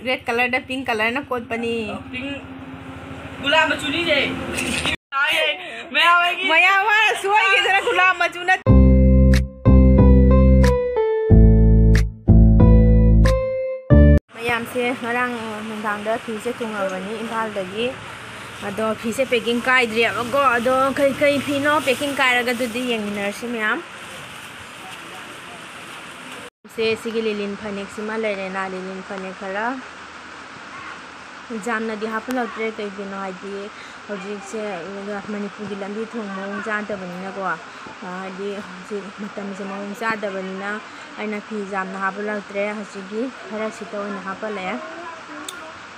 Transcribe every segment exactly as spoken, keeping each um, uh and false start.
Red colourꯗ pink colourꯅ ꯀꯣꯠꯄꯅꯤ꯫ Pink, ꯒꯨꯂꯥꯞ ꯃꯆꯨꯅꯤꯅꯦ꯫ ꯇꯥꯏꯌꯦ, ꯃꯌꯥꯝ ꯑꯩꯒꯤ ꯃꯌꯥꯝ ꯍꯥꯏꯔ ꯁꯣꯏꯈꯤꯗꯅ ꯒꯨꯂꯥꯞ ꯃꯆꯨ ꯅꯠꯇꯦ꯫ ꯃꯌꯥꯝꯁꯦ ꯉꯔꯥꯡ ꯅꯨꯡꯗꯥꯡꯗ ꯐꯤꯁꯦ ꯊꯨꯡꯉꯕꯅꯤ ꯏꯝꯐꯥꯜꯗꯒꯤ꯫ ꯑꯗꯣ ꯐꯤꯁꯦ packing ꯀꯥꯏꯗ꯭ꯔꯤꯑꯕꯀꯣ꯫ ꯑꯗꯣ ꯀꯩ ꯀꯩ ꯐꯤꯅꯣ packing ꯀꯥꯏꯔꯒ ꯑꯗꯨꯗꯤ ꯌꯦꯡꯃꯤꯟꯅꯔꯁꯤ ꯃꯌꯥꯝ꯫ ꯁꯦ ꯁꯤꯒꯤ ꯂꯤꯂꯤꯟ ꯐꯅꯦꯛꯁꯤꯃ ꯂꯩꯔꯦꯅ, ꯂꯤꯂꯤꯟ ꯐꯅꯦꯛ ꯈꯔ ꯌꯥꯝꯅꯗꯤ ꯍꯥꯞꯄꯂꯛꯇ꯭ꯔꯦ꯫ ꯀꯩꯒꯤꯅꯣ ꯍꯥꯏꯗꯤ ꯍꯧꯖꯤꯛꯁꯦ ꯃꯅꯤꯄꯨꯔꯒꯤ ꯂꯝꯕꯤ ꯊꯣꯡ ꯃꯑꯣꯡ ꯆꯥꯗꯕꯅꯤꯅꯀꯣ, ꯍꯥꯏꯗꯤ ꯍꯧꯖꯤꯛ ꯃꯇꯝꯁꯦ ꯃꯑꯣꯡ ꯆꯥꯗꯕꯅꯤꯅ ꯑꯩꯅ ꯐꯤ ꯌꯥꯝꯅ ꯍꯥꯞꯄꯂꯛꯇ꯭ꯔꯦ꯫ ꯍꯧꯖꯤꯛꯀꯤ ꯈꯔꯁꯤꯇ ꯑꯣꯏꯅ ꯍꯥꯞꯄꯂꯛꯑꯦ꯫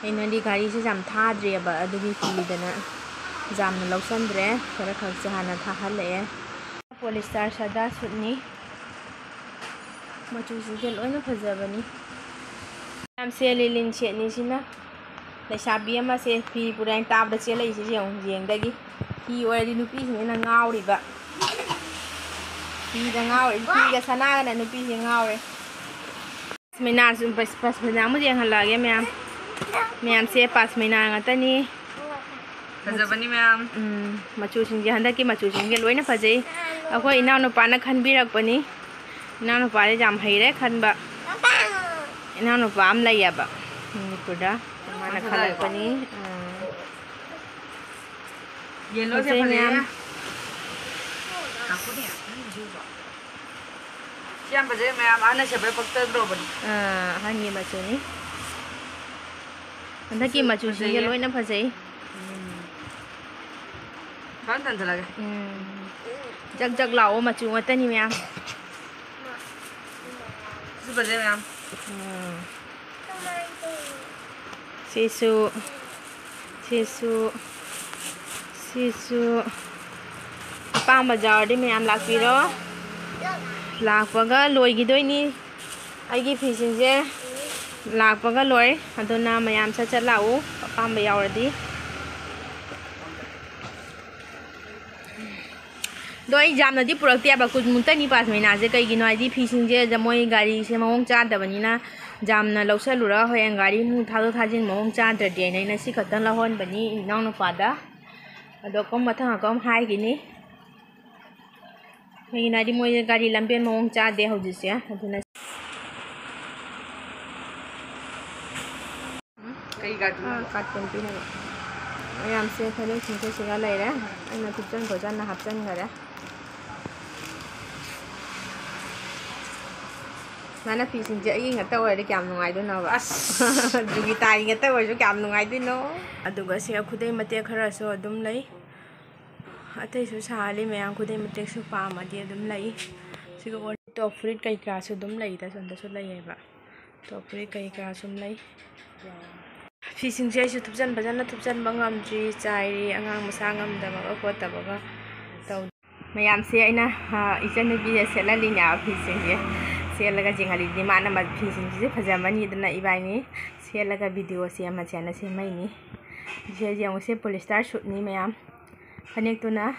ꯑꯩꯅꯗꯤ ꯒꯥꯔꯤꯁꯦ ꯌꯥꯝ ꯊꯥꯗ꯭ꯔꯤꯑꯕ, ꯑꯗꯨꯒꯤ ꯀꯤꯗꯅ ꯌꯥꯝꯅ ꯂꯧꯁꯟꯗ꯭ꯔꯦ꯫ ꯈꯔ ꯈꯛꯁꯦ ꯍꯥꯟꯅ ꯊꯥꯍꯜꯂꯛꯑꯦ꯫ Polyester ꯁꯥꯗꯥ ꯁꯨꯠꯅꯤ꯫ ꯃꯆꯨꯁꯤꯡꯁꯦ ꯂꯣꯏꯅ ꯐꯖꯕꯅꯤ꯫ ꯌꯥꯝ ꯁꯦꯠꯂꯤ ꯂꯤꯟ ꯁꯦꯠꯅꯤꯁꯤꯅ꯫ ꯂꯩꯁꯥꯕꯤ ꯑꯃꯁꯦ ꯐꯤ ꯄꯨꯔꯥꯏꯅ ꯇꯥꯕꯗ ꯆꯦꯜꯂꯛꯏꯁꯦ ꯌꯦꯡꯉꯨ, ꯌꯦꯡꯗꯒꯤ꯫ ꯐꯤ ꯑꯣꯏꯔꯗꯤ ꯅꯨꯄꯤꯁꯤꯡꯁꯤꯅ ꯉꯥꯎꯔꯤꯕ꯫ ꯐꯤꯗ ꯉꯥꯎꯔꯤ, ꯐꯤꯒ ꯁꯅꯥꯒꯅ ꯅꯨꯄꯤꯁꯦ ꯉꯥꯎꯔꯦ꯫ ꯄꯁꯃꯤꯅꯥꯁꯨ, ꯄꯁ-, ꯄꯁꯃꯤꯅꯥ ꯑꯃꯨꯛ ꯌꯦꯡꯍꯜꯂꯛꯑꯒꯦ ꯃꯌꯥꯝ꯫ ꯃꯌꯥꯝꯁꯦ ꯄꯁꯃꯤꯅꯥ ꯉꯥꯛꯇꯅꯤ꯫ ꯐꯖꯕꯅꯤ ꯃꯌꯥꯝ꯫ ꯎꯝ, ꯃꯆꯨꯁꯤꯡꯁꯦ, ꯍꯟꯗꯛꯀꯤ ꯃꯆꯨꯁꯤꯡꯁꯦ ꯂꯣꯏꯅ ꯐꯖꯩ꯫ ꯑꯩꯈꯣꯏ ꯏꯅꯥꯎꯅꯨꯄꯥꯅ ꯈꯟꯕꯤꯔꯛꯄꯅꯤ꯫ ꯏꯅꯥꯎꯅꯨꯄꯥꯁꯦ ꯌꯥꯝ ꯍꯩꯔꯦ ꯈꯟꯕ꯫ ꯏꯅꯥꯎꯅꯨꯄꯥ ꯑꯃ ꯂꯩꯌꯦꯕ ꯃꯅꯤꯄꯨꯔꯗ꯫ ꯃꯥꯅ ꯈꯜꯂꯛꯄꯅꯤ꯫ ꯎꯝ꯫ Yellowꯁꯦ ꯐꯖꯩ ꯐꯖꯩꯌꯦ꯫ ꯃꯌꯥꯝ꯫ ꯁꯤ ꯌꯥꯝ ꯐꯖꯩ ꯃꯌꯥꯝ, ꯑꯍꯟꯅ ꯁꯦꯠꯄꯗ ꯄꯛꯆꯗ꯭ꯔꯣꯕꯅꯤ꯫ ꯑꯥ, ꯑꯍꯟꯒꯤ ꯃꯆꯨꯅꯤ꯫ ꯍꯟꯗꯛꯀꯤ ꯁꯤꯁꯨ ꯃꯆꯨꯁꯤꯡꯁꯦ ꯐꯖꯩꯌꯦ꯫ ꯂꯣꯏꯅ ꯐꯖꯩ꯫ ꯎꯝ꯫ ꯐꯖꯅ ꯊꯥꯟꯊꯠꯂꯒꯦ꯫ ꯎꯝ꯫ ꯖꯛ ꯖꯛ ꯂꯥꯎꯕ ꯃꯆꯨ ꯉꯥꯛꯇꯅꯤ ꯃꯌꯥꯝ꯫ ꯁꯤꯁꯨ ꯐꯖꯩ ꯃꯌꯥꯝ꯫ ꯎꯝ꯫ ꯁꯤꯁꯨ, ꯁꯤꯁꯨ, ꯁꯤꯁꯨ꯫ ꯑꯄꯥꯝꯕ ꯌꯥꯎꯔꯗꯤ ꯃꯌꯥꯝ ꯂꯥꯛꯄꯤꯔꯣ꯫ ꯂꯥꯛꯄꯒ ꯂꯣꯏꯈꯤꯗꯣꯏꯅꯤ꯫ ꯑꯩꯒꯤ ꯐꯤꯁꯤꯡꯁꯦ ꯂꯥꯛꯄꯒ ꯂꯣꯏ꯫ ꯑꯗꯨꯅ ꯃꯌꯥꯝ ꯁꯠ ꯁꯠ ꯂꯥꯛꯎ, ꯑꯄꯥꯝꯕ ꯌꯥꯎꯔꯗꯤ꯫ ꯑꯗꯣ ꯑꯩ ꯌꯥꯝꯅꯗꯤ ꯄꯨꯔꯛꯇꯦꯕ, ꯀꯨꯟꯃꯨꯛꯇꯅꯤ ꯄꯥꯁꯃꯤꯅꯥꯁꯦ꯫ ꯀꯩꯒꯤꯅꯣ ꯍꯥꯏꯗꯤ ꯐꯤꯁꯤꯡꯁꯦ ꯃꯣꯏ ꯒꯥꯔꯤꯁꯦ ꯃꯑꯣꯡ ꯆꯥꯗꯕꯅꯤꯅ ꯌꯥꯝꯅ ꯂꯧꯁꯜꯂꯨꯔꯒ ꯍꯌꯦꯡ ꯒꯥꯔꯤ ꯑꯃꯨꯛ ꯊꯥꯗꯣꯛ ꯊꯥꯖꯤꯟ ꯃꯑꯣꯡ ꯆꯥꯗ꯭ꯔꯗꯤꯅ ꯑꯩꯅ ꯁꯤ ꯈꯛꯇꯪ ꯂꯧꯍꯟꯕꯅꯤ ꯏꯅꯥꯎꯅꯨꯄꯥꯗ꯫ ꯑꯗꯣ ꯀꯝ ꯃꯊꯪ ꯑꯀꯝ ꯍꯥꯏꯈꯤꯅꯤ꯫ ꯀꯩꯒꯤꯅꯣ ꯍꯥꯏꯗꯤ ꯃꯣꯏꯁꯦ ꯒꯥꯔꯤ ꯂꯝꯕꯦꯟ ꯃꯑꯣꯡ ꯆꯥꯗꯦ ꯍꯧꯖꯤꯛꯁꯦ, ꯑꯗꯨꯅ꯫ ꯀꯩ ꯒꯥꯔꯤ? ꯑꯥ, ꯀꯥꯔꯇꯨꯟ ꯄꯤꯅꯕ꯫ ꯃꯌꯥꯝꯁꯦ ꯐꯅꯦꯛꯁꯤꯡꯁꯦ ꯁꯤꯒ ꯂꯩꯔꯦ꯫ ꯑꯩꯅ ꯊꯨꯞꯆꯟ ꯈꯣꯠꯆꯟꯅ ꯍꯥꯞꯆꯟꯈꯔꯦ꯫ ꯁꯨꯃꯥꯏꯅ ꯐꯤꯁꯤꯡꯁꯦ ꯑꯩꯒꯤ ꯉꯥꯛꯇ ꯑꯣꯏꯔꯗꯤ ꯀꯌꯥꯝ ꯅꯨꯡꯉꯥꯏꯗꯣꯏꯅꯣꯕ? ꯑꯁ꯫ ꯖꯨꯒꯤꯇꯥꯒꯤ ꯉꯥꯛꯇ ꯑꯣꯏꯔꯁꯨ ꯀꯌꯥꯝ ꯅꯨꯡꯉꯥꯏꯗꯣꯏꯅꯣ? ꯑꯗꯨꯒ ꯁꯤꯒ ꯈꯨꯗꯩ ꯃꯇꯦꯛ ꯈꯔꯁꯨ ꯑꯗꯨꯝ ꯂꯩ꯫ ꯑꯇꯩꯁꯨ ꯁꯥꯍꯜꯂꯤ ꯃꯌꯥꯝ, ꯈꯨꯗꯩ ꯃꯇꯦꯛꯁꯨ ꯄꯥꯝꯃꯗꯤ ꯑꯗꯨꯝ ꯂꯩ꯫ ꯁꯤꯒ ꯑꯣꯔ-, ꯇꯣꯞ ꯐꯨꯔꯤꯠ ꯀꯩꯀꯥꯁꯨ ꯑꯗꯨꯝ ꯂꯩꯗ, ꯁꯣꯝꯗꯁꯨ ꯂꯩꯌꯦꯕ꯫ ꯇꯣꯞ ꯐꯨꯔꯤꯠ ꯀꯩꯀꯥ ꯁꯨꯝ ꯂꯩ꯫ ꯐꯤꯁꯤꯡꯁꯦ ꯑꯩꯁꯨ ꯊꯨꯞꯆꯟ-, ꯐꯖꯅ ꯊꯨꯞꯆꯟꯕ ꯉꯝꯗ꯭ꯔꯤ, ꯆꯥꯏꯔꯤ, ꯑꯉꯥꯡ ꯃꯁꯥ ꯉꯝꯗꯕꯒ ꯈꯣꯠꯇꯕꯒ ꯇꯧ-, ꯃꯌꯥꯝꯁꯦ ꯑꯩꯅ, ꯑ, ꯏꯆꯟꯅꯨꯄꯤꯁꯦ ꯁꯦꯠꯍꯜꯂꯤꯅꯦꯕ ꯐꯤꯁꯤꯡꯁꯦ꯫ ꯁꯦꯠꯂꯒ ꯌꯦꯡꯍꯜꯂꯤꯅꯤ꯫ ꯃꯥꯅ ꯃ-, ꯐꯤꯁꯤꯡꯁꯤꯁꯨ ꯐꯖꯃꯟꯒꯤꯗꯅ ꯏꯕꯥꯏꯅꯤ ꯁꯦꯠꯂꯒ ꯚꯤꯗꯤꯑꯣ ꯁꯦꯝꯃꯁꯦꯅ ꯁꯦꯝꯃꯛꯏꯅꯤ꯫ ꯁꯤꯁꯦ ꯌꯦꯡꯉꯨꯁꯦ, ꯄꯣꯂꯤꯁꯇꯔ ꯁꯨꯠꯅꯤ ꯃꯌꯥꯝ꯫ ꯐꯅꯦꯛꯇꯨꯅ,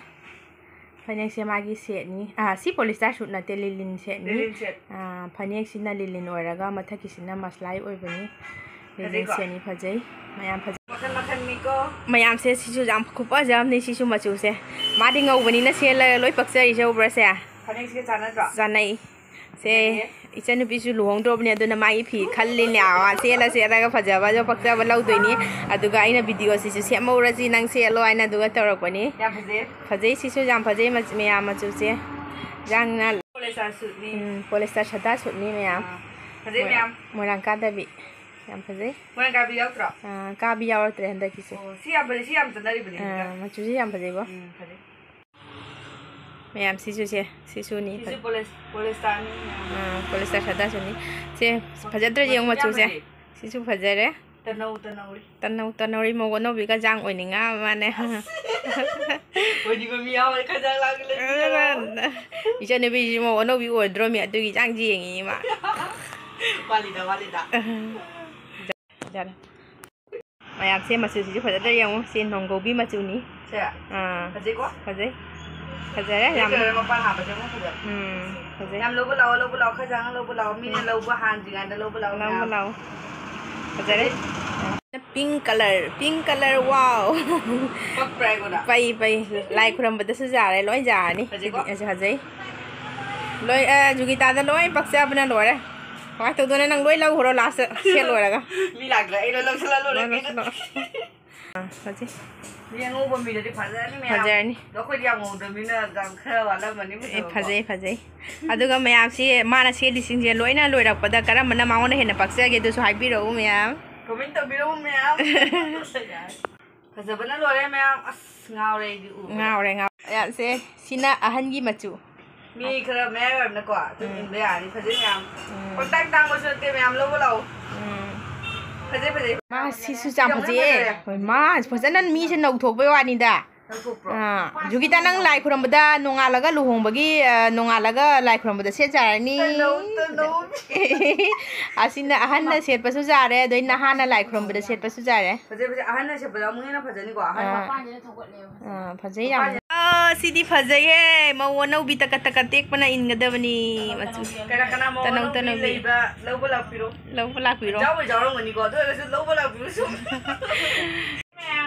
ꯐꯅꯦꯛꯁꯦ ꯃꯥꯒꯤ ꯁꯦꯠꯅꯤ꯫ ꯑꯥ, ꯁꯤ ꯄꯣꯂꯤꯁꯇꯔ ꯁꯨꯠ ꯅꯠꯇꯦ, ꯂꯤꯂꯤꯟ ꯁꯦꯠꯅꯤ꯫ ꯂꯤꯂꯤꯟ ꯁꯦꯠ꯫ ꯑꯥ, ꯐꯅꯦꯛꯁꯤꯅ ꯂꯤꯂꯤꯟ ꯑꯣꯏꯔꯒ ꯃꯊꯛꯀꯤꯁꯤꯅ ꯃꯁꯂꯥꯏ ꯑꯣꯏꯕꯅꯤ꯫ ꯂꯤꯂꯤꯟ ꯐꯖꯩꯀꯣ? ꯁꯦꯠꯅꯤ, ꯐꯖꯩ꯫ ꯃꯌꯥꯝ ꯐꯖꯩ꯫ ꯃꯈꯟ ꯃꯈꯟꯅꯤꯀꯣ꯫ ꯃꯌꯥꯝꯁꯦ ꯁꯤꯁꯨ ꯌꯥꯝ ꯈꯨꯐꯖ ꯑꯃꯅꯤ, ꯁꯤꯁꯨ ꯃꯆꯨꯁꯦ꯫ ꯃꯥꯗꯤ ꯉꯧꯕꯅꯤꯅ ꯁꯦꯠꯂꯒ ꯂꯣꯏ ꯄꯛꯆꯔꯤꯁꯦ, ꯎꯕ꯭ꯔꯥ ꯁꯦ? ꯐꯅꯦꯛꯁꯤꯒ ꯆꯥꯟꯅꯗ꯭ꯔꯣ? ꯆꯥꯟꯅꯩ꯫ ꯁꯦ, ꯐꯖꯩꯌꯦ꯫ ꯏꯆꯟꯅꯨꯄꯤꯁꯨ ꯂꯨꯍꯣꯡꯗ꯭ꯔꯣꯕꯅꯦ, ꯑꯗꯨꯅ ꯃꯥꯒꯤ ꯐꯤ ꯈꯜꯂꯤꯅꯦ꯫ ꯑꯥ, ꯁꯦꯠꯂ ꯁꯦꯠꯂꯒ ꯐꯖꯕ ꯑꯗꯣ ꯄꯛꯆꯕ ꯂꯧꯗꯣꯏꯅꯤ꯫ ꯑꯗꯨꯒ ꯑꯩꯅ ꯚꯤꯗꯤꯑꯣꯁꯤꯁꯨ ꯁꯦꯝꯍꯧꯔꯁꯤ, ꯅꯪ ꯁꯦꯠꯂꯣ ꯍꯥꯏꯅ ꯑꯗꯨꯒ ꯇꯧꯔꯛꯄꯅꯤ꯫ ꯌꯥꯝ ꯐꯖꯩ꯫ ꯐꯖꯩ, ꯁꯤꯁꯨ ꯌꯥꯝ ꯐꯖꯩ, ꯃꯆ-, ꯃꯌꯥꯝ ꯃꯆꯨꯁꯦ꯫ ꯌꯥꯝꯅ ꯄꯣꯂꯤꯁꯇꯔ ꯁꯨꯠꯅꯤ꯫ ꯎꯝ, ꯄꯣꯂꯤꯁꯇꯔ ꯁꯗꯥ ꯁꯨꯠꯅꯤ ꯃꯌꯥꯝ꯫ ꯑꯥ, ꯐꯖꯩ ꯃꯣꯏ-, ꯃꯌꯥꯝ꯫ ꯃꯣꯏꯔꯥꯡ ꯀꯥꯗꯕꯤ꯫ ꯌꯥꯝ ꯐꯖꯩ꯫ ꯃꯣꯏꯔꯥꯡ ꯀꯥꯕꯤ ꯌꯥꯎꯗ꯭ꯔꯣ? ꯑꯥ, ꯀꯥꯕꯤ ꯌꯥꯎꯔꯛꯇ꯭ꯔꯦ ꯍꯟꯗꯛꯀꯤꯁꯦ꯫ ꯑꯣ, ꯁꯤ ꯌꯥꯝ ꯐꯖꯩ, ꯁꯤ ꯌꯥꯝ ꯆꯠꯅꯔꯤꯕꯅꯦ ꯑꯥ, ꯍꯧꯖꯤꯛꯀꯥꯟ꯫ ꯃꯆꯨꯁꯦ ꯌꯥꯝ ꯐꯖꯩꯀꯣ꯫ ꯎꯝ, ꯐꯖꯩ꯫ ꯃꯌꯥꯝ ꯁꯤꯁꯨ ꯁꯦ, ꯁꯤꯁꯨꯅꯤ꯫ ꯁꯤꯁꯨ ꯄꯣꯂꯤꯁ-, ꯄꯣꯂꯤꯁꯇꯔꯅꯤ ꯃꯌꯥꯝ꯫ ꯑꯥ, ꯄꯣꯂꯤꯁꯇꯔ ꯁꯗꯥꯁꯨꯅꯤ꯫ ꯁꯦ, ꯐꯖꯗ꯭ꯔꯥ ꯌꯦꯡꯉꯨ ꯃꯆꯨꯁꯦ ꯌꯥꯝ ꯃꯆꯨꯁꯦ꯫ ꯐꯖꯩ꯫ ꯁꯤꯁꯨ ꯐꯖꯔꯦ꯫ ꯇꯅꯧ, ꯇꯅꯧꯔꯤ꯫ ꯇꯅꯧ, ꯇꯅꯧꯔꯤ ꯃꯧ ꯑꯅꯧꯕꯤꯒ ꯖꯥꯡ ꯑꯣꯏꯅꯤꯡꯉ ꯃꯥꯅꯦ꯫ ꯑꯣꯏꯅꯤꯡꯕ ꯃꯤ ꯌꯥꯎꯔꯦ, ꯈꯖꯥꯡ ꯂꯥꯡꯒ ꯂꯩꯕꯤꯒꯅꯣ꯫ ꯏꯆꯟꯅꯨꯄꯤꯁꯤꯁꯨ ꯃꯧ ꯑꯅꯧꯕꯤ ꯑꯣꯏꯗ꯭ꯔꯣꯃꯤ, ꯑꯗꯨꯒꯤ ꯖꯥꯡ ꯌꯦꯡꯉꯤ ꯃꯥ꯫ ꯋꯥꯠꯂꯤꯗ, ꯋꯥꯠꯂꯤꯗ꯫ ꯌꯥꯔꯦ꯫ ꯃꯌꯥꯝꯁꯦ ꯃꯆꯨꯁꯤꯁꯨ ꯐꯖꯗ꯭ꯔꯥ ꯌꯦꯡꯉꯨ꯫ ꯁꯤ ꯅꯣꯡꯒꯧꯕꯤ ꯃꯆꯨꯅꯤ꯫ ꯁꯦ? ꯑꯥ꯫ ꯐꯖꯩꯀꯣ? ꯐꯖꯩ꯫ ꯐꯖꯔꯦ ꯌꯥꯝ꯫ ꯃꯄꯥꯟ ꯍꯥꯞꯄꯁꯦ ꯑꯃꯨꯛ ꯐꯖꯔꯦ꯫ ꯎꯝ, ꯐꯖꯩ꯫ ꯌꯥꯝ ꯂꯧꯕ ꯂꯥꯛꯑꯣ, ꯂꯧꯕ ꯂꯥꯛꯑꯣ, ꯈꯔ ꯆꯪꯉ ꯂꯧꯕ ꯂꯥꯛꯑꯣ, ꯃꯤꯅ ꯂꯧꯕ ꯍꯥꯟꯗ꯭ꯔꯤꯉꯩꯗ ꯂꯧꯕ ꯂꯥꯛꯑꯣ ꯂꯧꯕ ꯃꯌꯥꯝ꯫ ꯂꯥꯛꯑꯣ꯫ ꯐꯖꯔꯦ꯫ Pink color, pink color, wow꯫ ꯄꯛꯄ꯭ꯔꯥ ꯑꯩꯉꯣꯟꯗ? ꯄꯩ, ꯄꯩ꯫ ꯂꯥꯏ ꯈꯨꯔꯝꯕꯗꯁꯨ ꯌꯥꯔꯦ, ꯂꯣꯏ ꯌꯥꯔꯅꯤ꯫ ꯐꯖꯩꯀꯣ? ꯁꯤꯗꯤ ꯑꯁꯤ ꯐꯖꯩ꯫ ꯂꯣꯏ, ꯑ, ꯖꯨꯒꯤꯇꯥꯗ ꯂꯣꯏ ꯄꯛꯆꯕꯅ ꯂꯣꯏꯔꯦ꯫ ꯀꯃꯥꯏꯅ ꯇꯧꯗꯣꯏꯅꯣ? ꯅꯪ ꯂꯣꯏ ꯂꯧꯈ꯭ꯔꯣ last ꯁꯦꯠ ꯂꯣꯏꯔꯒ꯫ ꯃꯤ ꯂꯥꯛꯇ꯭ꯔꯦ, ꯑꯩ ꯂꯣꯏ ꯂꯧꯁꯤꯜꯂ ꯂꯣꯏꯔꯦ ꯂꯣꯏ ꯀꯩꯅꯣ꯫ ꯂꯧꯁꯤꯜꯂꯣ꯫ ꯑꯥ, ꯐꯖꯩ꯫ ꯃꯤ ꯑꯉꯧꯕ ꯃꯤꯗꯗꯤ ꯐꯖꯔꯅꯤ ꯃꯌꯥꯝ꯫ ꯐꯖꯔꯅꯤ꯫ ꯑꯗꯣ ꯑꯩꯈꯣꯏꯗꯤ ꯌꯥꯝ ꯉꯧꯗꯕꯅꯤꯅ ꯌꯥꯝ ꯈꯔ ꯋꯥꯠꯂꯝꯃꯅꯤ ꯑꯦ, ꯐꯖꯕꯀꯣ꯫ ꯐꯖꯩ, ꯐꯖꯩ꯫ ꯑꯗꯨꯒ ꯃꯌꯥꯝꯁꯤ ꯃꯥꯅ ꯁꯦꯠꯂꯤꯁꯤꯡꯁꯦ ꯂꯣꯏꯅ ꯂꯣꯏꯔꯛꯄꯗ ꯀꯔꯝꯕꯅ ꯃꯉꯣꯟꯗ ꯍꯦꯟꯅ ꯄꯛꯆꯒꯦ ꯑꯗꯨꯁꯨ ꯍꯥꯏꯕꯤꯔꯛꯎ ꯃꯌꯥꯝ꯫ Comment ꯇꯧꯕꯤꯔꯛꯎ ꯃꯌꯥꯝ꯫ ꯐꯖꯕꯅ ꯂꯣꯏꯔꯦ ꯃꯌꯥꯝ꯫ ꯑꯁ, ꯉꯥꯎꯔꯦ ꯑꯩꯗꯤ ꯎꯕꯗ꯫ ꯉꯥꯎꯔꯦ, ꯉꯥꯎꯔꯦ꯫ ꯃꯌꯥꯝꯁꯦ, ꯁꯤꯅ ꯑꯍꯟꯒꯤ ꯃꯆꯨ꯫ ꯃꯤ ꯈꯔ ꯃꯌꯥꯏ ꯑꯣꯏꯔꯞꯅꯀꯣ ꯑꯗꯨꯝ ꯎꯝ꯫ ꯏꯟꯕ ꯌꯥꯔꯅꯤ꯫ ꯐꯖꯩ ꯃꯌꯥꯝ꯫ ꯎꯝ꯫ ꯄꯪꯇꯥꯡ ꯇꯥꯡꯕꯁꯨ ꯅꯠꯇꯦ ꯃꯌꯥꯝ, ꯂꯧꯕ ꯂꯥꯛꯑꯣ꯫ ꯎꯝ꯫ ꯐꯖꯩ, ꯐꯖꯩ꯫ ꯃꯥ ꯁꯤꯁꯨ ꯌꯥꯝ ꯌꯥꯝꯅ ꯐꯖꯩꯌꯦ꯫ ꯐꯖꯔꯦ꯫ ꯍꯣꯏ, ꯃꯥ ꯐꯖꯅ ꯃꯤꯁꯦ ꯅꯧꯊꯣꯛꯄꯩ ꯋꯥꯅꯤꯗ꯫ ꯅꯧꯊꯣꯛꯄ꯭ꯔꯣ? ꯑꯥ, ꯖꯨꯒꯤꯇꯥ, ꯅꯪ ꯂꯥꯏ ꯈꯨꯔꯝꯕꯗ ꯅꯣꯡꯉꯥꯜꯂꯒ ꯂꯨꯍꯣꯡꯕꯒꯤ, ꯑ, ꯅꯣꯡꯉꯥꯜꯂꯒ ꯂꯥꯏ ꯈꯨꯔꯝꯕꯗ ꯁꯦꯠ ꯌꯥꯔꯅꯤ꯫ ꯇꯅꯧ, ꯇꯅꯧ꯫ ꯑꯁꯤꯅ ꯑꯍꯟꯅ ꯁꯦꯠꯄꯁꯨ ꯌꯥꯔꯦ, ꯑꯗꯩ ꯅꯍꯥꯅ ꯂꯥꯏ ꯈꯨꯔꯝꯕꯗ ꯁꯦꯠꯄꯁꯨ ꯌꯥꯔꯦ꯫ ꯐꯖꯩ, ꯐꯖꯩ꯫ ꯑꯍꯟꯅ ꯁꯦꯠꯄꯗ ꯑꯃꯨꯛ ꯍꯦꯟꯅ ꯐꯖꯅꯤꯀꯣ? ꯑꯍꯟ ꯑꯥ꯫ ꯃꯄꯥꯟꯁꯤꯅ ꯊꯧꯒꯠꯂꯦꯕ꯫ ꯑꯥ, ꯐꯖꯩ ꯌꯥꯝꯅ꯫ ꯑꯥ, ꯁꯤꯗꯤ ꯐꯖꯩꯍꯦ꯫ ꯃꯧ ꯑꯅꯧꯕꯤ ꯇꯀꯠ ꯇꯀꯠ ꯇꯦꯛꯄꯅ ꯏꯟꯒꯗꯕꯅꯤ ꯃꯆꯨ꯫ ꯀꯅꯥ ꯀꯅꯥ ꯃꯧ ꯇꯅꯧ ꯑꯅꯧꯕꯤ ꯇꯅꯧꯕꯤ꯫ ꯂꯩꯕ ꯂꯧꯕ ꯂꯥꯛꯄꯤꯔꯣ꯫ ꯂꯧꯕ ꯂꯥꯛꯄꯤꯔꯣ꯫ ꯌꯥꯎꯕ ꯌꯥꯎꯔꯝꯒꯅꯤꯀꯣ, ꯑꯗꯨ ꯑꯣꯏꯔꯒꯁꯨ ꯂꯧꯕ ꯂꯥꯛꯄꯤꯔꯣ ꯁꯨꯝ꯫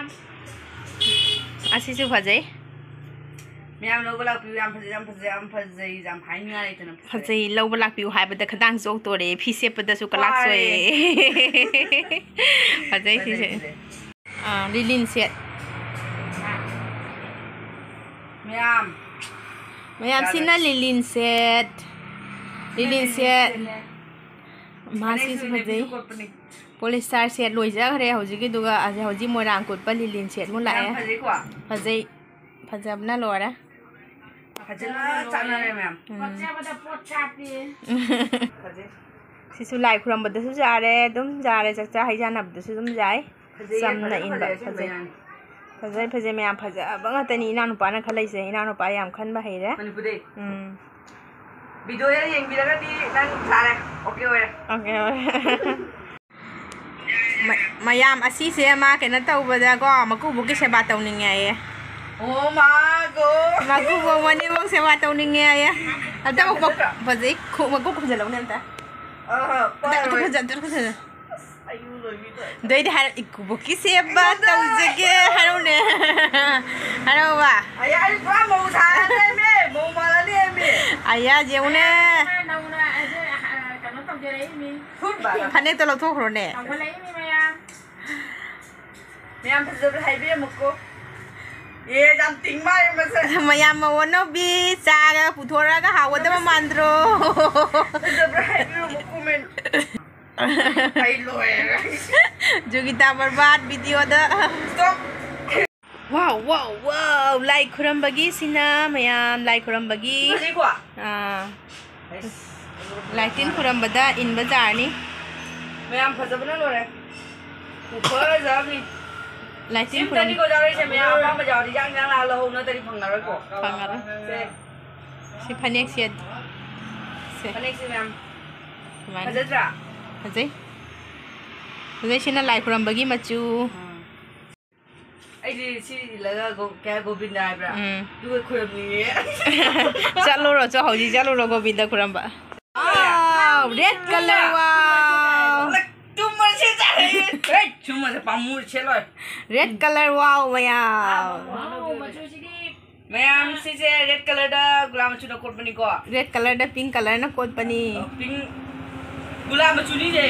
ꯑꯁꯤꯁꯨ ꯐꯖꯩ꯫ ꯃꯌꯥꯝ ꯂꯧꯕ ꯂꯥꯛꯄꯤꯌꯨ, ꯌꯥꯝ ꯐꯖꯩ, ꯌꯥꯝ ꯐꯖꯩ, ꯌꯥꯝ ꯐꯖꯩ, ꯌꯥꯝ ꯍꯥꯏꯅꯤꯡꯉꯥꯏ ꯂꯩꯇꯅ ꯐꯖꯩ꯫ ꯐꯖꯩ, ꯂꯧꯕ ꯂꯥꯛꯄꯤꯌꯨ ꯍꯥꯏꯕꯗ ꯈꯗꯥꯡ ꯆꯣꯛꯇꯣꯔꯦ, ꯐꯤ ꯁꯦꯠꯄꯗꯁꯨ ꯀꯂꯥꯛ ꯍꯣꯏ꯫ ꯆꯣꯛꯑꯦ꯫ ꯐꯖꯩ ꯐꯖꯩ, ꯁꯤꯁꯦ꯫ ꯐꯖꯩ꯫ ꯑꯥ, ꯂꯤꯂꯤꯟ ꯁꯦꯠ꯫ ꯃꯌꯥꯝ꯫ ꯃꯌꯥꯝꯁꯤꯅ ꯌꯥꯔꯦ꯫ ꯂꯤꯂꯤꯟ ꯁꯦꯠ꯫ ꯂꯤꯂꯤꯟ ꯁꯦꯠ꯫ ꯃꯥꯁꯤꯁꯨ ꯐꯅꯦꯛꯁꯨ ꯐꯖꯩ꯫ ꯏꯅꯕꯤꯁꯨ ꯈꯣꯠꯄꯅꯤ꯫ Polyester ꯁꯦꯠ ꯂꯣꯏꯖꯈ꯭ꯔꯦ ꯍꯧꯖꯤꯛꯀꯤꯗꯨꯒ꯫ ꯑꯁꯤ ꯍꯧꯖꯤꯛ ꯃꯣꯏꯔꯥꯡ ꯀꯨꯠꯄ ꯂꯤꯂꯤꯟ ꯁꯦꯠ ꯑꯃꯨꯛ ꯂꯥꯛꯑꯦ꯫ ꯌꯥꯝ ꯐꯖꯩꯀꯣ? ꯐꯖꯩ꯫ ꯐꯖꯕꯅ ꯂꯣꯏꯔꯦ꯫ ꯐꯖꯅ ꯆꯥꯟꯅꯔꯦ ꯃꯌꯥꯝ꯫ ꯎꯝ꯫ ꯄꯛꯆꯕꯗ ꯄꯣꯠ ꯁꯥꯠꯄꯤ꯫ ꯐꯖꯩ꯫ ꯁꯤꯁꯨ ꯂꯥꯏ ꯈꯨꯔꯝꯕꯗꯁꯨ ꯌꯥꯔꯦ, ꯑꯗꯨꯝ ꯌꯥꯔꯦ, ꯆꯥꯛꯆꯥ ꯍꯩꯖꯥꯟꯅꯕꯗꯁꯨ ꯑꯗꯨꯝ ꯌꯥꯏ꯫ ꯐꯖꯩꯌꯦ, ꯆꯝꯅ ꯐꯖꯅ ꯏꯟꯕ, ꯐꯖꯩ, ꯑꯁꯦꯡꯕ ꯐꯖꯩ꯫ ꯌꯥꯝ꯫ ꯐꯖꯩ, ꯐꯖꯩ, ꯃꯌꯥꯝ ꯐꯖꯕ ꯉꯥꯛꯇꯅꯤ ꯏꯅꯥꯎꯅꯨꯄꯥꯅ ꯈꯜꯂꯛꯏꯁꯦ, ꯏꯅꯥꯎꯅꯨꯄꯥ ꯌꯥꯝ ꯈꯟꯕ ꯍꯩꯔꯦ꯫ ꯃꯅꯤꯄꯨꯔꯗꯩ꯫ ꯎꯝ꯫ Video ꯍꯦꯛ ꯌꯦꯡꯕꯤꯔꯒꯗꯤ ꯅꯪ ꯌꯥꯔꯦ, OK ꯑꯣꯏꯔꯦ꯫ OK ꯑꯣꯏꯔꯦ꯫ ꯃ-, ꯃꯌꯥꯝ ꯑꯁꯤꯁꯦ ꯃꯥ ꯀꯩꯅꯣ ꯇꯧꯕꯗꯀꯣ, ꯃꯀꯨꯕꯣꯛꯀꯤ ꯁꯦꯕꯥ ꯇꯧꯅꯤꯡꯉꯦ ꯍꯥꯏꯌꯦ꯫ ꯑꯣ ꯃꯥꯒꯣ꯫ ꯃꯀꯨꯕꯣꯛ ꯃꯅꯦꯝꯕꯣꯛ ꯁꯦꯕꯥ ꯇꯧꯅꯤꯡꯉꯦ ꯍꯥꯏꯌꯦ꯫ ꯑꯝꯇ ꯑꯃꯨꯛ ꯐꯖꯩ꯫ ꯈꯨ-, ꯃꯀꯨ ꯈꯨꯝꯖꯤꯜꯂꯧꯅꯦ ꯑꯝꯇ꯫ ꯑꯍ, ꯑꯝꯇ, ꯑꯝꯇ ꯄꯥꯏꯔꯣꯏ꯫ ꯈꯨꯝꯖꯤꯜ-, ꯑꯝꯇ ꯈꯨꯝꯖꯤꯜꯂꯨ꯫ ꯑꯁ, ꯑꯌꯨ ꯂꯣꯏꯕꯤꯗꯣ꯫ ꯑꯗꯨꯏꯗꯤ ꯍꯥꯏꯔꯣ, "ꯏꯀꯨꯕꯣꯛꯀꯤ ꯁꯦꯕꯥ ꯑꯩꯉꯣꯟꯗ ꯇꯧꯖꯒꯦ" ꯍꯥꯏꯔꯛꯎꯅꯦ꯫ ꯍꯥꯏꯔꯛꯑꯣꯕ꯫ ꯑꯌꯥ, ꯑꯩ ꯄꯨꯔꯥ ꯃꯧ ꯁꯥꯔꯅꯦꯃꯤ, ꯃꯧ ꯃꯥꯜꯂꯅꯦꯃꯤ꯫ ꯑꯌꯥ, ꯌꯦꯡꯉꯨꯅꯦ꯫ ꯅꯧꯅ ꯑꯩꯁꯦ, ꯑ, ꯀꯩꯅꯣ ꯇꯧꯖꯔꯛꯏꯅꯤ꯫ ꯐꯨꯠ ꯕꯥ꯫ ꯐꯅꯦꯛꯇꯣ ꯂꯧꯊꯣꯛꯈ꯭ꯔꯣꯅꯦ꯫ ꯆꯥꯎꯈꯠꯂꯛꯏꯅꯤ ꯃꯌꯥꯝ꯫ ꯃꯌꯥꯝ ꯐꯖꯕ꯭ꯔꯥ ꯍꯥꯏꯕꯤꯔꯝꯃꯨꯀꯣ꯫ ꯑꯦ, ꯌꯥꯝ ꯇꯤꯡ ꯃꯥꯜꯂꯦ ꯃꯁꯦ꯫ ꯃꯌꯥꯝ ꯃꯧ ꯑꯅꯧꯕꯤ ꯆꯥꯒ ꯄꯨꯊꯣꯔꯛꯑꯒ ꯍꯥꯎꯒꯗꯕ ꯃꯥꯟꯗ꯭ꯔꯣ? ꯐꯖꯕ꯭ꯔꯥ ꯍꯥꯏꯕꯤꯔꯝꯃꯨ comment꯫ ꯑꯩ ꯂꯣꯏꯔꯦ꯫ ꯖꯨꯒꯤꯇꯥ ꯕꯔꯕꯥꯠ videoꯗ꯫ Stop꯫ ꯋꯥꯎ, ꯋꯥꯎ, ꯋꯥꯎ, ꯂꯥꯏ ꯈꯨꯔꯝꯕꯒꯤ ꯁꯤꯅ ꯃꯌꯥꯝ, ꯂꯥꯏ ꯈꯨꯔꯝꯕꯒꯤ꯫ ꯐꯖꯩꯀꯣ? ꯑꯥ꯫ ꯑꯁ꯫ ꯂꯥꯏꯇꯤꯟ ꯈꯨꯔꯝꯕꯗ ꯏꯟꯕ ꯖꯥꯔꯅꯤ꯫ ꯃꯌꯥꯝ ꯐꯖꯕꯅ ꯂꯣꯏꯔꯦ꯫ ꯈꯨꯐꯖ ꯑꯃꯅꯤ꯫ ꯂꯥꯏꯇꯤꯟ ꯁꯤꯝꯇꯅꯤꯀꯣ ꯈꯨꯔꯝ- ꯌꯥꯎꯔꯛꯏꯁꯦ, ꯃꯌꯥꯝ ꯑꯄꯥꯝꯕ ꯌꯥꯎꯔꯗꯤ ꯌꯥꯡ ꯌꯥꯡ ꯂꯥꯛꯑ ꯂꯧꯍꯧ, ꯅꯠꯇ꯭ꯔꯗꯤ ꯐꯪꯉꯔꯣꯏꯀꯣ꯫ ꯐꯪꯉꯔꯣꯏ꯫ ꯁꯦ꯫ ꯁꯤ ꯐꯅꯦꯛꯁꯦ꯫ ꯁꯦ꯫ ꯐꯅꯦꯛꯁꯦ ꯃꯌꯥꯝ꯫ ꯁꯨꯃꯥꯏꯅ꯫ ꯐꯖꯗ꯭ꯔꯥ? ꯐꯖꯩ꯫ ꯐꯖꯩ, ꯁꯤꯅ ꯂꯥꯏ ꯈꯨꯔꯝꯕꯒꯤ ꯃꯆꯨ꯫ ꯎꯝ꯫ ꯑꯩꯗꯤ ꯁꯤ ꯏꯜꯂꯒ ꯒꯣ-, ꯀꯌꯥ ꯒꯣꯕꯤꯟꯗ ꯍꯥꯏꯕ꯭ꯔꯥ? ꯎꯝ꯫ ꯑꯗꯨꯒ ꯈꯨꯔꯨꯝꯅꯤꯡꯉꯦ꯫ ꯆꯠꯂꯨꯔꯣ, ꯆꯣ, ꯍꯧꯖꯤꯛ ꯆꯠꯂꯨꯔꯣ Govinda ꯈꯨꯔꯝꯕ꯫ Wow, red colour, wow꯫ ꯇꯨꯝꯃ ꯁꯦꯠꯆꯔꯦ꯫ ꯍꯦ, ꯁꯨꯝꯕꯁꯦ ꯄꯥꯝꯃꯨ ꯁꯦꯠꯂꯣꯏ꯫ Red colour, wow, ꯃꯌꯥꯝ꯫ Wow, ꯃꯆꯨꯁꯤꯗꯤ꯫ ꯃꯌꯥꯝ, ꯁꯤꯁꯦ red colourꯗ ꯒꯨꯂꯥ ꯃꯆꯨꯅ ꯀꯣꯠꯄꯅꯤꯀꯣ꯫ Red colourꯗ pink colourꯅ ꯀꯣꯠꯄꯅꯤ꯫ Pink, ꯒꯨꯂꯥ ꯃꯆꯨꯅꯤꯅꯦ꯫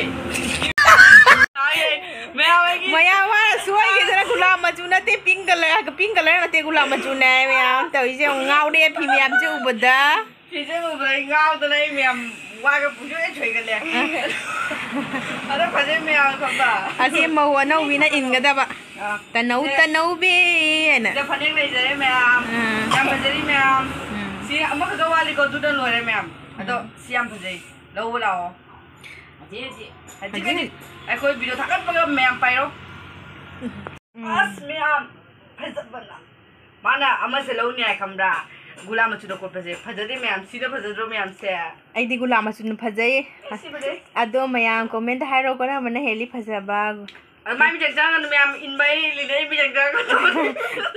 ꯇꯥꯏꯌꯦ꯫ ꯃꯌꯥꯝ ꯑꯩꯒꯤ ꯃꯌꯥꯝ ꯍꯥꯏꯔ ꯁꯣꯏꯈꯤꯗꯅ ꯒꯨꯂꯥ ꯃꯆꯨ ꯅꯠꯇꯦ, pink colour, pink colour ꯅꯠꯇꯦ, ꯒꯨꯂꯥ ꯃꯆꯨꯅꯦ ꯍꯥꯏ ꯃꯌꯥꯝ꯫ ꯇꯧꯔꯤꯁꯦ ꯌꯦꯡꯉꯨ, ꯉꯥꯎꯔꯦ ꯐꯤ ꯃꯌꯥꯝꯁꯦ ꯎꯕꯗ꯫ ꯐꯤꯖꯦ ꯎꯕꯗ ꯑꯩ ꯉꯥꯎꯗꯅ ꯑꯩ ꯃꯌꯥꯝ ꯋꯥꯒ ꯄꯨꯡꯁꯣꯏ ꯁꯣꯏꯒꯠꯂꯦ꯫ ꯑꯗꯣ ꯐꯖꯩ ꯃꯌꯥꯝ ꯈꯪꯕ꯫ ꯑꯁꯤ ꯃꯧ ꯑꯅꯧꯕꯤꯅ ꯏꯟꯒꯗꯕ꯫ ꯑꯥ꯫ "ꯇꯅꯧ ꯁꯦ꯫ ꯇꯅꯧꯕꯤ" ꯍꯥꯏꯅ꯫ ꯁꯤꯗ ꯐꯅꯦꯛ ꯂꯩꯖꯔꯦ ꯃꯌꯥꯝ꯫ ꯎꯝ꯫ ꯌꯥꯝ ꯐꯖꯔꯤ ꯃꯌꯥꯝ꯫ ꯎꯝ꯫ ꯁꯤ ꯑꯃꯈꯛꯇ ꯋꯥꯠꯂꯤꯀꯣ, ꯑꯗꯨꯗ ꯂꯣꯏꯔꯦ ꯃꯌꯥꯝ꯫ ꯑꯗꯣ ꯎꯝ꯫ ꯁꯤ ꯌꯥꯝ ꯐꯖꯩ꯫ ꯂꯧꯕ ꯂꯥꯛꯑꯣ꯫ ꯍꯧꯖꯤꯛ, ꯍꯧꯖꯤꯛ꯫ ꯍꯧꯖꯤꯛ, ꯍꯧꯖꯤꯛ꯫ ꯍꯧꯖꯤꯛ꯫ ꯑꯩꯈꯣꯏ video ꯊꯥꯒꯠꯄꯒ ꯃꯌꯥꯝ ꯄꯥꯏꯔꯣ꯫ ꯎꯝ꯫ ꯑꯁ ꯃꯌꯥꯝ ꯐꯖꯕꯅ꯫ ꯃꯥꯅ ꯑꯃꯁꯦ ꯂꯧꯅꯤ ꯍꯥꯏ ꯈꯪꯕ꯭ꯔꯥ? ꯒꯨꯂꯥ ꯃꯆꯨꯗ ꯀꯣꯠꯄꯁꯦ꯫ ꯐꯖꯗꯦ ꯃꯌꯥꯝ? ꯁꯤꯅ ꯐꯖꯗ꯭ꯔꯣ ꯃꯌꯥꯝꯁꯦ? ꯑꯩꯗꯤ ꯒꯨꯂꯥ ꯃꯆꯨꯅ ꯐꯖꯩ꯫ ꯑꯦ, ꯁꯤ ꯐꯖꯩ꯫ ꯑꯗꯣ ꯃꯌꯥꯝ comment ꯍꯥꯏꯔꯣ, ꯀꯔꯝꯕꯅ ꯍꯦꯜꯂꯤ ꯐꯖꯕ? ꯑꯗꯨ ꯃꯥꯏ ꯃꯤꯆꯪ ꯆꯪꯉꯒꯅꯨ ꯃꯌꯥꯝ ꯏꯟꯕ ꯑꯩ ꯂꯤꯂꯩ ꯃꯤꯆꯪ ꯆꯪꯉꯒꯅꯨ꯫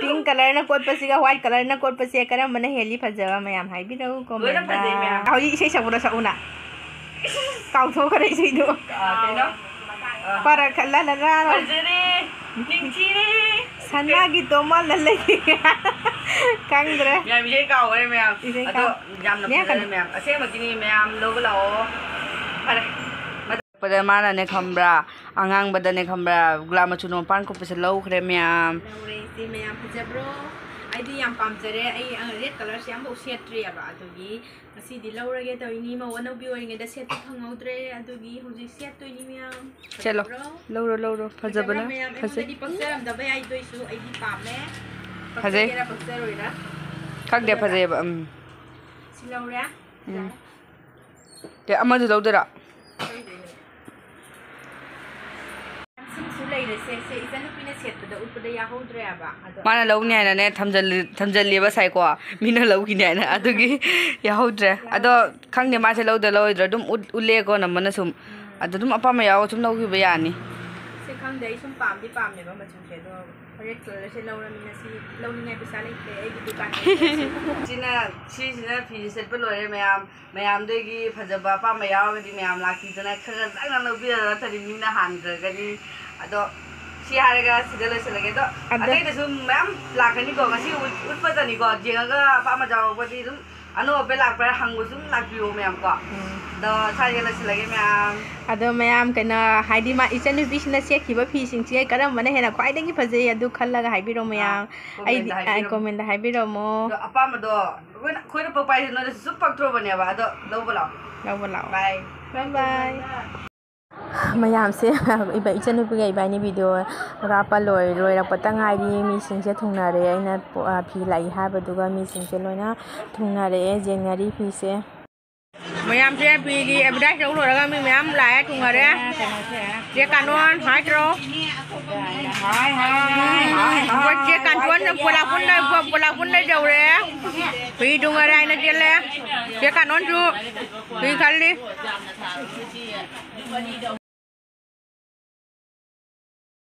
Pink colorꯅ ꯀꯣꯠꯄꯁꯤꯒ white colorꯅ ꯀꯣꯠꯄꯁꯦ ꯀꯔꯝꯕꯅ ꯍꯦꯜꯂꯤ ꯐꯖꯕ? ꯃꯌꯥꯝ ꯍꯥꯏꯕꯤꯔꯛꯎ ꯂꯣꯏꯅ commentꯗ꯫ ꯐꯖꯩ ꯃꯌꯥꯝ꯫ ꯍꯧꯖꯤꯛ ꯏꯁꯩ ꯁꯛꯄꯗꯣ ꯁꯛꯎꯅ꯫ ꯀꯥꯎꯊꯣꯛꯈ꯭ꯔꯦ ꯏꯁꯩꯗꯣ꯫ ꯑ, ꯀꯩꯅꯣ? ꯑ, ꯄꯔꯈꯠꯂ ꯂꯔꯥꯔꯣ꯫ ꯐꯖꯔꯦ꯫ ꯅꯤꯡꯊꯤꯔꯦ꯫ ꯁꯅꯥꯒꯤ ꯇꯣꯃꯜꯅ ꯂꯩ꯫ ꯈꯪꯗ꯭ꯔꯦ꯫ ꯃꯌꯥꯝ ꯏꯁꯩ ꯀꯥꯎꯈ꯭ꯔꯦ ꯃꯌꯥꯝ꯫ ꯏꯁꯩ ꯑꯗꯣ ꯀꯥꯎ-, ꯌꯥꯝꯅ ꯃꯌꯥꯝ ꯐꯖꯔꯦ ꯀꯥꯎ-, ꯃꯌꯥꯝ꯫ ꯑꯁꯦꯡꯕꯒꯤꯅꯤ ꯃꯌꯥꯝ ꯂꯧꯕ ꯂꯥꯛꯑꯣ꯫ ꯐꯔꯦ꯫ ꯄꯗ ꯃꯥꯅꯅꯦ ꯈꯪꯕ꯭ꯔꯥ? ꯑꯉꯥꯡꯕꯗꯅꯦ ꯈꯪꯕ꯭ꯔꯥ? ꯒꯨꯂꯥꯞ ꯃꯆꯨꯅ ꯃꯄꯥꯟ ꯀꯨꯞꯄꯁꯦ ꯂꯧꯈ꯭ꯔꯦ ꯃꯌꯥꯝ꯫ ꯂꯧꯔꯦ ꯏꯆꯦ ꯃꯌꯥꯝ, ꯐꯖꯕ꯭ꯔꯣ? ꯑꯩꯗꯤ ꯌꯥꯝ ꯄꯥꯝꯖꯔꯦ꯫ ꯑꯩ, ꯑ, red colourꯁꯦ ꯑꯃꯐꯥꯎ ꯁꯦꯠꯇ꯭ꯔꯤꯑꯕ, ꯑꯗꯨꯒꯤ ꯉꯁꯤꯗꯤ ꯂꯧꯔꯒꯦ ꯇꯧꯔꯤꯅꯤ꯫ ꯃꯧ ꯑꯅꯧꯕꯤ ꯑꯣꯏꯔꯤꯉꯩꯗ ꯁꯦꯠꯄ ꯐꯪꯍꯧꯗ꯭ꯔꯦ, ꯑꯗꯨꯒꯤ ꯍꯧꯖꯤꯛ ꯁꯦꯠꯇꯣꯏꯅꯤ ꯃꯌꯥꯝ꯫ ꯁꯦꯠꯂꯣ꯫ ꯐꯖꯕ꯭ꯔꯣ? ꯂꯧꯔꯣ, ꯂꯧꯔꯣ꯫ ꯐꯖꯕꯅ ꯐꯖꯕ꯭ꯔꯥ ꯃꯌꯥꯝ? ꯐꯖꯩ꯫ ꯑꯩꯉꯣꯟꯗꯗꯤ ꯄꯛꯆꯔꯝꯗꯕ ꯌꯥꯏ, ꯑꯗꯨꯏꯁꯨ ꯑꯩꯗꯤ ꯄꯥꯝꯃꯦ꯫ ꯐꯖꯩ꯫ ꯄꯛꯆꯒꯦꯔꯥ ꯄꯛꯆꯔꯣꯏꯔꯥ? ꯈꯪꯗꯦ, ꯐꯖꯕ꯭ꯔꯥ? ꯐꯖꯩꯌꯦꯕ, ꯎꯝ꯫ ꯁꯤ ꯂꯧꯔꯦ꯫ ꯎꯝ꯫ ꯌꯥꯔꯦ꯫ ꯀꯦ, ꯑꯃꯁꯨ ꯂꯧꯗꯣꯏꯔꯥ? ꯁꯨꯝꯁꯨ ꯂꯩꯔꯦ, ꯁꯦ, ꯁꯦ, ꯏꯆꯟꯅꯨꯄꯤꯅ ꯁꯦꯠꯄꯗ ꯎꯠꯄꯗ ꯌꯥꯍꯧꯗ꯭ꯔꯦꯕ꯫ ꯑꯗꯣ ꯃꯥꯅ ꯂꯧꯅꯤ ꯍꯥꯏꯅꯅꯦ ꯊꯝꯖꯜꯂꯤ-, ꯊꯝꯖꯜꯂꯤꯕ ꯁꯥꯏꯀꯣ꯫ ꯃꯤꯅ ꯂꯧꯈꯤꯅꯤ ꯍꯥꯏꯅ꯫ ꯑꯗꯨꯒꯤ ꯌꯥꯍꯧꯗ꯭ꯔꯦ꯫ ꯑꯗꯣ ꯈꯪꯗꯦ ꯃꯥꯁꯦ ꯂꯧꯗ ꯂꯧꯔꯣꯏꯗ꯭ꯔꯥ꯫ ꯑꯗꯨꯝ ꯎꯠ-, ꯎꯠꯂꯦꯀꯣ ꯅꯝꯕꯅ ꯁꯨꯝ꯫ ꯎꯝ꯫ ꯑꯗꯣ ꯑꯗꯨꯝ ꯑꯄꯥꯝꯕ ꯌꯥꯎꯔ ꯁꯨꯝ ꯂꯧꯈꯤꯕ ꯌꯥꯅꯤ꯫ ꯁꯤ ꯈꯪꯗꯦ, ꯑꯩ ꯁꯨꯝ ꯄꯥꯝꯗꯤ ꯄꯥꯝꯃꯦꯕ ꯃꯆꯨꯁꯦ꯫ ꯑꯗꯣ red colourꯁꯦ ꯂꯧꯔꯃꯤꯅ ꯁꯤ ꯂꯧꯅꯤꯡꯉꯥꯏ ꯄꯩꯁꯥ ꯂꯩꯇ꯭ꯔꯦ ꯑꯩꯒꯤ ꯗꯨꯀꯥꯟ ꯂꯩꯇ꯭ꯔꯦ꯫ ꯁꯤꯅ, ꯁꯤꯁꯤꯅ ꯐꯤꯁꯦ ꯁꯦꯠꯄ ꯂꯣꯏꯔꯦ ꯃꯌꯥꯝ꯫ ꯃꯌꯥꯝꯗꯒꯤ ꯐꯖꯕ ꯑꯄꯥꯝꯕ ꯌꯥꯎꯔꯒꯗꯤ ꯃꯌꯥꯝ ꯂꯥꯛꯄꯤꯗꯅ ꯈꯔ ꯈꯔ ꯆꯪꯅ ꯂꯧꯕꯤꯔꯒ ꯅꯠꯇ꯭ꯔꯗꯤ ꯃꯤꯅ ꯍꯥꯟꯈ꯭ꯔꯒꯅꯤ꯫ ꯑꯗꯣ ꯁꯤ ꯍꯥꯏꯔꯒ ꯁꯤꯗ ꯂꯣꯏꯁꯤꯜꯂꯒꯦ꯫ ꯑꯗꯣ ꯑꯗꯣ ꯑꯇꯩꯗꯁꯨ ꯃꯌꯥꯝ ꯂꯥꯛꯀꯅꯤꯀꯣ, ꯉꯁꯤ ꯎꯠ-, ꯎꯠꯄꯗꯅꯤꯀꯣ, ꯌꯦꯡꯉꯒ ꯑꯄꯥꯝꯕ ꯌꯥꯎꯔꯛꯄꯗꯤ ꯑꯗꯨꯝ ꯑꯅꯧ ꯑꯄꯦ ꯂꯥꯛꯄ꯭ꯔꯥ ꯍꯪꯕꯁꯨ ꯑꯗꯨꯝ ꯂꯥꯛꯄꯤꯌꯣ ꯃꯌꯥꯝ ꯀꯣ꯫ ꯎꯝ꯫ ꯑꯗꯣ ꯁ꯭ꯋꯥꯏꯗ ꯂꯣꯏꯁꯤꯜꯂꯒꯦ ꯃꯌꯥꯝ꯫ ꯑꯗꯣ ꯃꯌꯥꯝ ꯀꯩꯅꯣ ꯍꯥꯏꯗꯤ ꯃꯥ ꯏꯆꯟꯅꯨꯄꯤꯁꯤꯅ ꯁꯦꯠꯈꯤꯕ ꯐꯤꯁꯤꯡꯁꯦ ꯀꯔꯝꯕꯅ ꯍꯦꯟꯅ ꯈ꯭ꯋꯥꯏꯗꯒꯤ ꯐꯖꯩ ꯑꯗꯨ ꯈꯜꯂꯒ ꯍꯥꯏꯕꯤꯔꯣ ꯃꯌꯥꯝ꯫ ꯑꯥ, commentꯗ ꯑꯩꯗꯤ, ꯑ, ꯍꯥꯏꯕꯤꯔꯝꯃꯣ꯫ Commentꯗ ꯍꯥꯏꯕꯤꯔꯝꯃꯣ꯫ ꯑꯗꯣ ꯑꯄꯥꯝꯕꯗꯣ ꯑꯩꯈꯣꯏꯅ, ꯑꯩꯈꯣꯏꯅ ꯄꯛꯄ ꯍꯥꯏꯁꯦ ꯅꯣꯏꯗꯁꯨ ꯁꯨꯝ ꯄꯛꯇ꯭ꯔꯣꯕꯅꯦꯕ꯫ ꯑꯗꯣ ꯂꯧꯕ ꯂꯥꯛꯑꯣ꯫ ꯂꯧꯕ ꯂꯥꯛꯑꯣ꯫ Bye꯫ Bye bye꯫ ꯃꯌꯥꯝꯁꯦ ꯏꯕ-, ꯏꯆꯟꯅꯨꯄꯤꯒ ꯏꯕꯥꯅꯤ video ꯀꯥꯞꯄ ꯂꯣꯏ-, ꯂꯣꯏꯔꯛꯄꯇ ꯉꯥꯏꯔꯤ꯫ ꯃꯤꯁꯤꯡꯁꯦ ꯊꯨꯡꯅꯔꯦ꯫ ꯑꯩꯅ ꯄꯣ-, ꯑ, ꯐꯤ ꯂꯥꯛꯏ ꯍꯥꯏꯕꯗꯨꯒ ꯃꯤꯁꯤꯡꯁꯦ ꯂꯣꯏꯅ ꯊꯨꯡꯅꯔꯛꯑꯦ, ꯌꯦꯡꯅꯔꯤ ꯐꯤꯁꯦ꯫ ꯃꯌꯥꯝꯁꯦ ꯐꯤꯒꯤ advertise ꯇꯧ ꯂꯣꯏꯔꯒ ꯃꯤ ꯃꯌꯥꯝ ꯂꯥꯛꯑꯦ, ꯊꯨꯡꯅꯔꯦ꯫ ꯆꯦ ꯀꯥꯅꯣꯟ ꯍꯥꯏꯗ꯭ꯔꯣ? ꯍꯥꯏ, ꯍꯥꯏ, ꯍꯥꯏ, ꯍꯥꯏ, ꯍꯥꯏ꯫ ꯑꯩꯈꯣꯏ ꯆꯦ ꯀꯥꯟꯊꯣꯟ ꯄꯣꯂꯥꯄꯨꯟꯗ, ꯄꯣꯂꯥꯄꯨꯟꯗ ꯌꯧꯔꯦ꯫ ꯐꯤ ꯊꯨꯡꯅꯔꯦ ꯍꯥꯏꯅ ꯆꯦꯜꯂꯦ꯫ ꯆꯦ ꯀꯥꯅꯣꯟꯁꯨ ꯐꯤ ꯈꯜꯂꯤ꯫